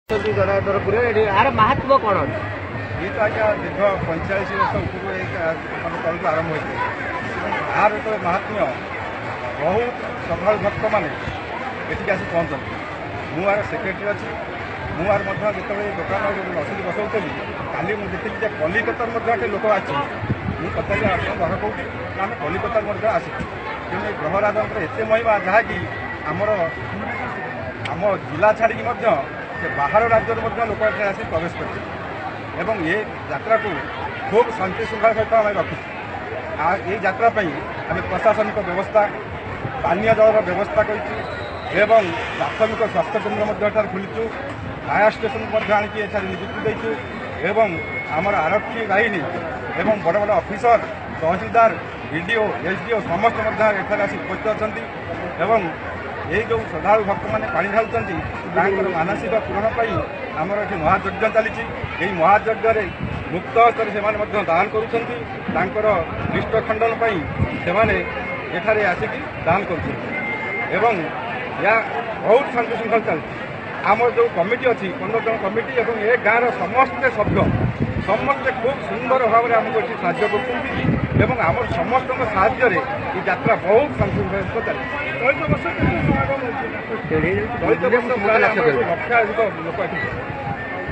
ଗଦାଧରପୁରରେ ଏଠି ଆର ମାହାତ୍ମ୍ୟ କ'ଣ ଅଛି? ଇଏ ତ ଆଜ୍ଞା ଦୀର୍ଘ 45 ବର୍ଷ ଉପରୁ ଏ ମାନେ ତଳକୁ ଆରମ୍ଭ ହୋଇଛି। ଏହାର ଯେତେବେଳେ ମାହାତ୍ମ୍ୟ, ବହୁତ ଶ୍ରଦ୍ଧାଳୁ ଭକ୍ତମାନେ ଏଠିକି ଆସି ପହଞ୍ଚନ୍ତି। ମୁଁ ଆର ସେକ୍ରେଟାରୀ ଅଛି। ମୁଁ ଆର ମଧ୍ୟ ଯେତେବେଳେ ଦୋକାନ ରସିଦ ବସାଉଥିଲି କାଲି, ମୁଁ ଦେଖିଲି ଯେ କଲିକତାରୁ ମଧ୍ୟ ଏଠି ଲୋକ ଆସିଛନ୍ତି। ମୁଁ ପଚାରିଲି, ଆପଣଙ୍କ ଘର କେଉଁଠି? ନା, ଆମେ କଲିକତାରୁ ମଧ୍ୟ ଆସିଛୁ। ତେଣୁ ଏ ଗ୍ରହରାଜଙ୍କର ଏତେ ମହିମା, ଯାହାକି ଆମର ଆମ ଜିଲ୍ଲା ଛାଡ଼ିକି ମଧ୍ୟ ସେ ବାହାର ରାଜ୍ୟରୁ ମଧ୍ୟ ଲୋକ ଏଠାରେ ଆସି ପ୍ରବେଶ କରିଛନ୍ତି। ଏବଂ ଏ ଯାତ୍ରାକୁ ଖୁବ୍ ଶାନ୍ତି ଶୃଙ୍ଖଳା ସହିତ ଆମେ ରଖିଛୁ। ଆଉ ଏଇ ଯାତ୍ରା ପାଇଁ ଆମେ ପ୍ରଶାସନିକ ବ୍ୟବସ୍ଥା, ପାନୀୟ ଜଳର ବ୍ୟବସ୍ଥା କରିଛୁ ଏବଂ ପ୍ରାଥମିକ ସ୍ୱାସ୍ଥ୍ୟକେନ୍ଦ୍ର ମଧ୍ୟ ଏଠାରେ ଖୋଲିଛୁ। ଫାୟାର ଷ୍ଟେସନ ମଧ୍ୟ ଆଣିକି ଏଠାରେ ନିଯୁକ୍ତି ଦେଇଛୁ ଏବଂ ଆମର ଆରକ୍ଷୀ ବାହିନୀ ଏବଂ ବଡ଼ ବଡ଼ ଅଫିସର, ତହସିଲଦାର, ବିଡ଼ିଓ, ଏସ୍ ଡି ଓ ସମସ୍ତେ ମଧ୍ୟ ଏଠାରେ ଆସି ଉପସ୍ଥିତ ଅଛନ୍ତି। ଏବଂ ଏଇ ଯେଉଁ ଶ୍ରଦ୍ଧାଳୁ ଭକ୍ତମାନେ ପାଣି ଢାଳୁଛନ୍ତି, ତାଙ୍କର ମାନସିକ ପୂରଣ ପାଇଁ ଆମର ଏଠି ମହାଯଜ୍ଞ ଚାଲିଛି। ଏହି ମହାଯଜ୍ଞରେ ମୁକ୍ତ ହସ୍ତରେ ସେମାନେ ମଧ୍ୟ ଦାନ କରୁଛନ୍ତି। ତାଙ୍କର ଇଷ୍ଟ ଖଣ୍ଡନ ପାଇଁ ସେମାନେ ଏଠାରେ ଆସିକି ଦାନ କରୁଛନ୍ତି ଏବଂ ଏହା ବହୁତ ଶାନ୍ତି ଶୃଙ୍ଖଳା ଚାଲିଛି। ଆମର ଯେଉଁ କମିଟି ଅଛି, 15 ଜଣ କମିଟି ଏବଂ ଏ ଗାଁର ସମସ୍ତେ ସଭ୍ୟ, ସମସ୍ତେ ଖୁବ୍ ସୁନ୍ଦର ଭାବରେ ଆମକୁ ଏଠି ସାହାଯ୍ୟ କରୁଛନ୍ତି ଏବଂ ଆମର ସମସ୍ତଙ୍କ ସାହାଯ୍ୟରେ ଏ ଯାତ୍ରା ବହୁତ ଶାନ୍ତି ଶୃଙ୍ଖଳା ଚାଲିଛି। ଚଳିତ ବର୍ଷ କେତେ ସମାଗମ ହେଉଛି? ଚଳିତ ବର୍ଷ ପ୍ରାୟ ଆମର ଲକ୍ଷାଧିକ ଲୋକ ଏଠି।